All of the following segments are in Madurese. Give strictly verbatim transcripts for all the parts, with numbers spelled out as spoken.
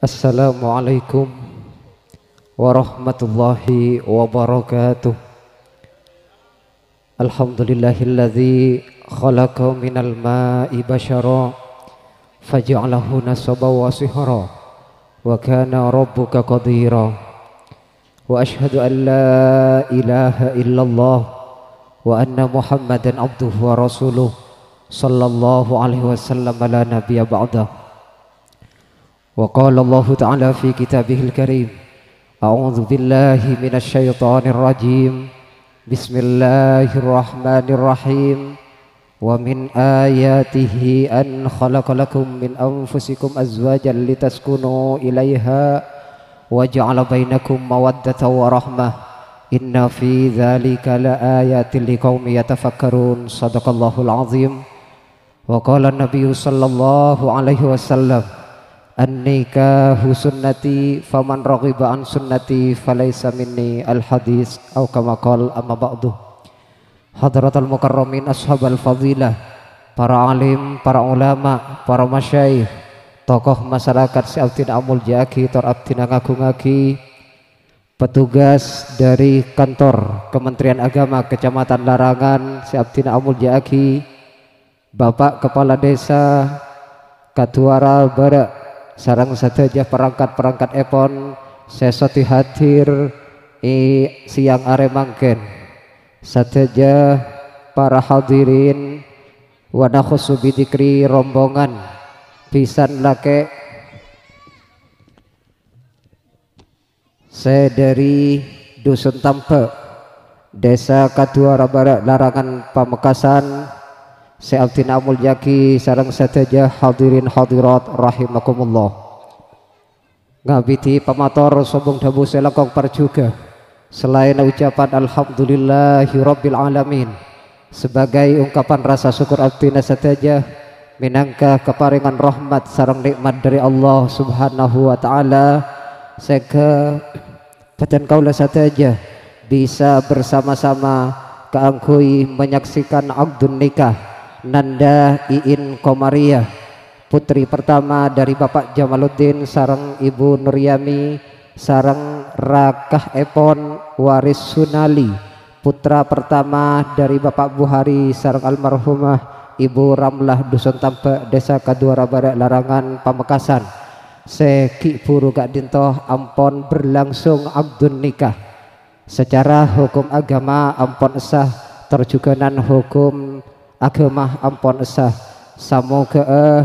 Assalamualaikum warahmatullahi wabarakatuh. Alhamdulillahilladzi khalaqa minal ma'i basyara faja'alahu nasaban wa sihra wa kana rabbuka qadira. Wa asyhadu an la ilaha illallah wa anna Muhammadan abduhu wa rasuluh sallallahu alaihi wasallam la nabiyya ba'dah. Wa qala Allahu ta'ala fi kitabihil karim, a'udzu billahi minasy syaithanir rajim. Bismillahirrahmanirrahim. Wa min ayatihi an khalaqa lakum min anfusikum azwajan litaskunu ilaiha wa ja'ala bainakum mawaddatan wa rahmah. Inna fi dzalika laayatil liqaumi yatafakkarun. Shadaqallahul azim. Wa qala Nabiyyu sallallahu alaihi wasallam, "An-nikahu sunnati, faman raghiba an sunnati falaisa minni." Al-hadis, au kama qal, amma ba'du. Hadratal mukarramin, ashabal fadilah, para alim, para ulama, para masyayikh, tokoh masyarakat sè abdhina amolja'aghi tor abdhina ngagungaghi, petugas dari kantor Kementerian Agama Kecamatan Larangan sè abdhina amolja'aghi, Bapak Kepala Desa Kaduwara Bara' sareng sadhâjâ parangkat-parangkat èpon sè sodi hadir è sèyang arè mangkèn. Sadhâjâ para hadirin, wa nakhussu bidzikri rombongan bhisan lakè' sè dhâri Dusun Tambhâ', Desa Kaduwara Bara', Larangan, Pamekasan, sè abdhina amolja'aghi sareng sadhâjâ hadirin hadirat rahimakumullah. Ngabidhi pamator sobung dhâbu sè langkong parjhughâ, salaènna ucapan alhamdulillahirabbil alamin, sabagai ungkapan rasa sokkor abdhina sadhâjâ mènangka kaparèngan rahmat sareng nè'mat dhâri Allah Subhanahu wa Ta'ala, sèngghâ bhâdhân kaulâ sadhâjâ bisa bersama-sama kaangghuy menyaksikan akdun nikah Nanda Iin Komariah, putri pertama dari Bapak Jamaluddin sareng Ibu Nuryami, sareng raka'èpon Waris Sunali, putra pertama dari Bapak Buhari sareng almarhumah Ibu Ramlah, Dusun Tambhâ', Desa Kaduwara Bara', Larangan, Pamekasan, sè ghi' bhuru ka'dinto ampon berlangsung akdun nikah. Sacara hukum agama ampon sah, tor jhughânan hukum agama ampon sah. Samoghâ'â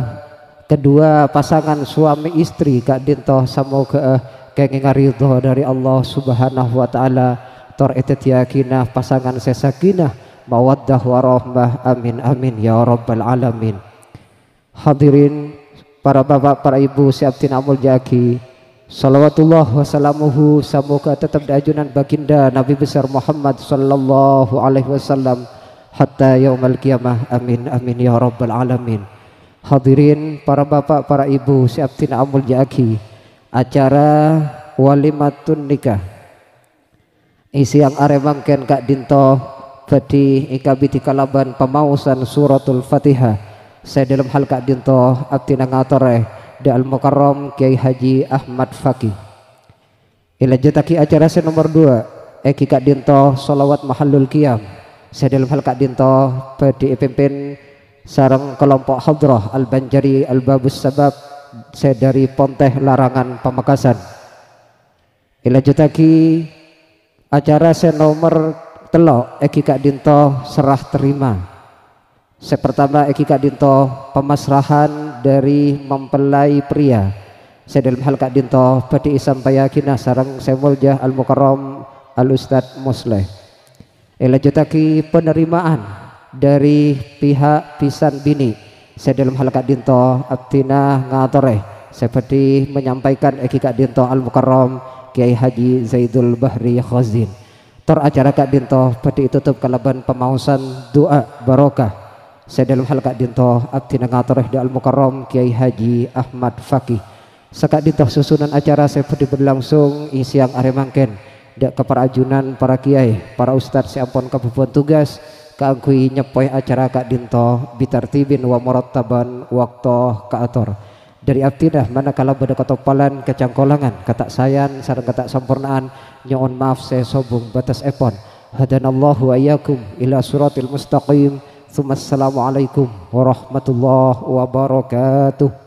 kedua pasangan suami istri ka'dinto, samoghâ'â kèngènga ridho dhâri Allah Subhanahu wa Ta'ala, tor èdhâddhiyâghina pasangan sè sakinah, mawaddah, warahmah. Amin, amin, ya rabbal alamin. Hadirin, para bapak, para ibu sè abdhina amolja'aghi, shalawatullah wa salamuhu samoghâ tetep è ajunan baginda Nabi besar Muhammad sallallahu alaihi wasallam hatta yaumal qiyamah. Amin, amin, ya rabbal alamin. Hadirin, para bapak, para ibu sè abdhina amolja'aghi, acara walimatun nikah è sèyang arè mangkèn ka'dinto bhâdhi èkabidhi kalabân pamaosan Suratul Fatihah, sè dhâlem hal ka'dinto abdhina ngatorè dhâ' Al-Mukarram Kyai Haji Ahmad Faqih. Èlanjuttaghi acara sè nomer duwâ', èngghi ka'dinto shalawat mahallul qiyam, sè dhâlem hal ka'dinto bhâdhi èpimpin sareng kalompo' hadrah Al-Banjari Al-Babus Sabab sè dhâri Ponteh, Larangan, Pamekasan. Èlanjuttaghi acara sè nomer tello' èngghi ka'dinto serah terima. Sè partama èngghi ka'dinto pamasrahan dhâri mempelai pria. Sè dhâlem hal ka'dinto bhâdhi èsampayaghinah sareng sè molja Al-Mukarram Al-Ustadz Musleh. Èlanjuttaghi penerimaan dhâri pihak bhisan binè'. Sè dhâlem hal ka'dinto abdhina ngatorè sè bhâdhi menyampaikan èngghi ka'dinto Al-Mukarram Kyai Haji Zaidul Bahri Khazin. Tor acara ka'dinto bhâdhi ètotop kalabân pamaosan du'a barokah. Sè dhâlem hal ka'dinto abdhina ngatorè dhâ' Al-Mukarram Kyai Haji Ahmad Faqih. Saka'dinto susunan acara sè bhâdhi berlangsung è sèyang arè mangkèn. Dhâ' ka para ajunan, para kèyaè, para ustad sè ampon kabhubhuwân tugas kaangghuy nyeppowè acara ka'dinto bitartibin wa murattaban, wakto kaator. Dhâri abdhina, manakala bâdâ katoppalan, kacangkolangan, kata'saèyan, sareng kata'samporna'an, nyo'on maaf sè sobung bâtessèpon. Hadanallahu wa iyyakum ila siratil mustaqim. Tsummassalamualaikum warahmatullahi wabarakatuh.